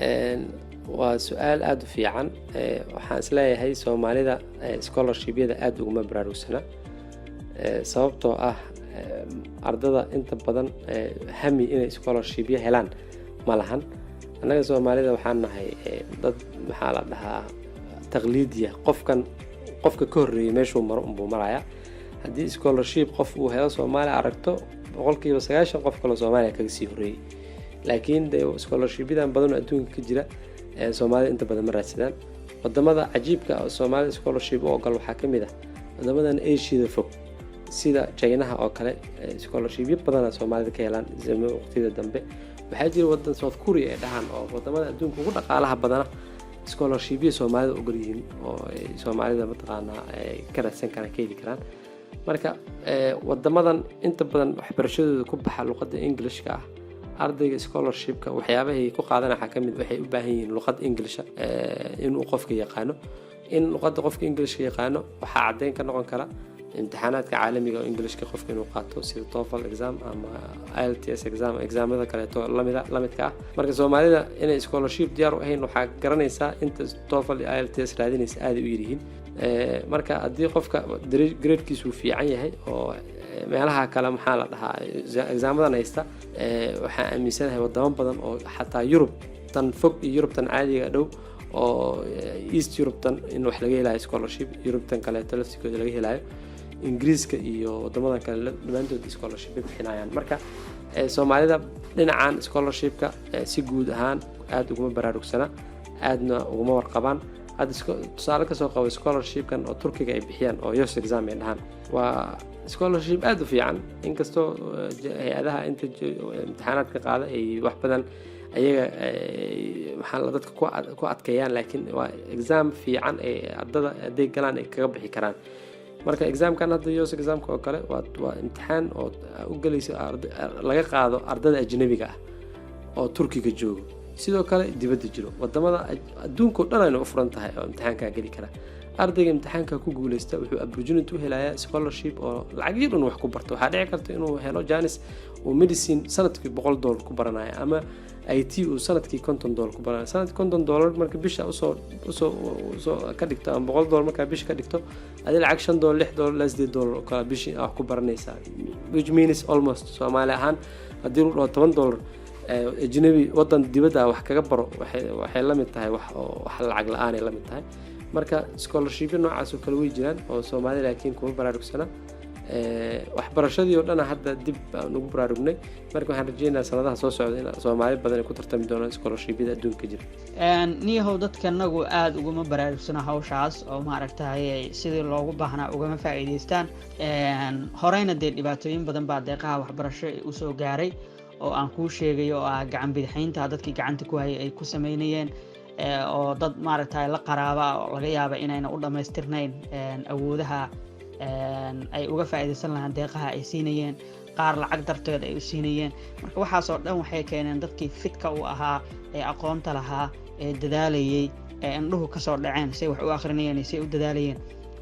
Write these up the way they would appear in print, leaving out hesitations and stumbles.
Waa su-aal aada u fiican. Waxaan isleeyahay Soomaalida scholarshipyada aada uguma baraarugsana, sababtoo ah ardada inta badan hami inay scholarshipyo helaan ma lahan. Annaga Soomaalida waxaan nahay dad, maxaa la dhahaa, taqliidiya. Qofkan qofka ka horreeyay meeshuu maro unbuu maraya. Haddii scholarship qof uu helo Soomaaliya aragto, 90% qof kaloo Soomaaliya kaga sii horreeyey. Laakiin de scholarshipyadan badan oo adduunka ka jira, Soomaalida inta badan ma raadsadaan. Wadamada cajiibka oo Soomaalida scholarship u ogol waxaa ka mid ah wadamadan Asiada fog, sida Chinaha oo kale. Scholarshipyo badana Soomaalida ka helaan waqtiyada dambe. Waxaa jira wadan South Korea ay dhahaan oo wadamada adduunka ugu dhaqaalaha badana, scholarshipyo Soomaalida ogol yihiin oo ay Soomaalida mataqaanaa ay ka raadsan karaan, ka heli karaan. Marka wadamadan inta badan waxbarashadooda ku baxa luqadda Englishka ah, ardayga scholarshipka waxyaabahay ku qaadan waxaa kamid waxay u baahan yihiin luqad Englisha inuu qofka yaqaano. In luqadda qofka Englishka yaqaano waxaa caddeyn ka noqon kara imtixaanaadka caalamiga oo Englishka qofka inuu qaato, sida TOEFL exam ama IELTS exam, examada kaleeto lamida lamidka ah. Marka Soomaalida inay scholarship diyaar u ahayn waxaa garanaysaa inta TOEFL iyo IELTS raadinaysa aaday u yaryihiin. Marka haddii qofka gradekiisu fiican yahay oo meelaha kale, maxaa la dhahaa, exaamadan haysta, waxaan aaminsanahay wadamo badan oo xataa Yurub tan fog iyo Yurubtan caadiga dhow oo East Yurubtan in wax laga helayo scholarship, Yurubtan kaleeto laftigooda laga helayo, Ingiriiska iyo wadamadan kale dhammaantood scholarship bay bixinayaan. Marka Soomaalida dhinacan scholarshipka si guud ahaan aada uguma baraarugsana, aadna uguma warqabaan. Hadda tusaale kasoo qabo scholarshipkan oo Turkiga ay bixiyaan oo YÖS exam ay dhahaan, waa scholarship aada u fiican, inkastoo hay-adaha inta imtixaanaadka qaada ay wax badan ayaga, maxaa la, dadka ku adkeeyaan, laakiin waa exam fiican ee ardada hadday galaan ay kaga bixi karaan. Marka examkan hadda YÖS examka oo kale waa imtixaan oo u gelayso laga qaado ardada ajnabiga ah oo Turkiga joogo, sidoo kale dibadda jiro. Wadamada adduunka o dhan ayna u furan tahay oo imtixaankaa geli kara. Ardayga imtixaanka ku guuleysta wuxuu opportunity u helayaa scholarship oo lacag yar un wax ku barto. Waxaa dhici karta inuu helo chance uu medicine sanadkii $100 ku baranayo ama IT uu sanadkii $50 ku baranayo. Sanadkii $50 marka bisha usoo ka dhigto ama $100 markaa bisha ka dhigto, adi lacag $5, $6 ilaa $8 oo kale bishii wax ku baranaysaa, which means almost Soomaali ahaan haddii lu dhaho $10 ajnabi wadan dibadda wax kaga baro, waxay la mid tahay wax oo wax lacag la-aan ay la mid tahay. Marka scholarshipyo noocaas oo kale way jiraan oo Soomaalida laakiin kuma baraarugsana. Waxbarashadii oo dhana hadda dib aan ugu baraarugnay. Marka waxaan rajeynayaa sanadaha soo socda in Soomaali badan ay ku tartami doonaan scholarshipyada adduunka jira. Niyahow, dadkanagu aada uguma baraarugsana hawshaas oo maaragtay sidii loogu baahnaa ugama faa'iidaystaan. Horeyna dee dhibaatooyin badan baa deeqaha waxbarasho usoo gaaray oo aan kuu sheegayo, oo ah gacan bidixaynta dadkii gacanta ku hayay ay ku sameynayeen, oo dad maaragtay la qaraaba oo laga yaaba inayna u dhammaystirnayn awoodaha ay uga faa'iidaysan lahaan deeqaha ay siinayeen, qaar lacag darteed ay u siinayeen. Marka waxaasoo dhan waxay keeneen dadkii fitka u ahaa ee aqoonta lahaa ee dadaalayay ee indhuhu kasoo dhaceen say wax u akhrinayeen iyo say u dadaalayeen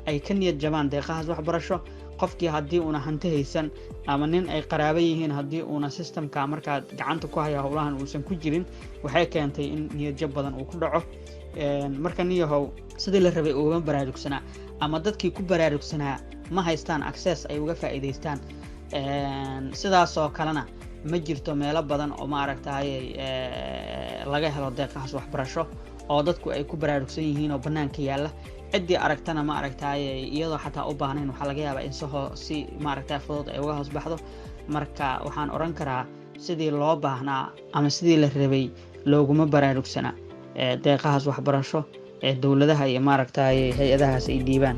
ay ka niyad jabaan deeqahaas waxbarasho. Qofkii haddii uuna hanti haysan ama nin ay qaraabo yihiin haddii uuna systemka markaa gacanta ku haya howlahan uusan ku jirin, waxay keentay in niyadjab badan uu ku dhaco. Marka niyahow, sidii la rabay ugama baraarugsanaa ama dadkii ku baraarugsanaa ma haystaan access ay uga faa'iidaystaan. Sidaasoo kalena ma jirto meelo badan oo maaragtay laga helo deeqahaas waxbarasho oo dadku ay ku baraarugsan yihiin oo bannaanka yaalla. Ciddii aragtana ma aragtay iyadoo xataa u baahnayn, waxaa laga yaabaa in si maaragtay fudud ay uga hoos baxdo. Marka waxaan odhan karaa sidii loo baahnaa ama sidii la rabay looguma baraarugsanaa deeqahaas waxbarasho ee dowladaha iyo maaragtay hay-adahaas ay dhiibaan.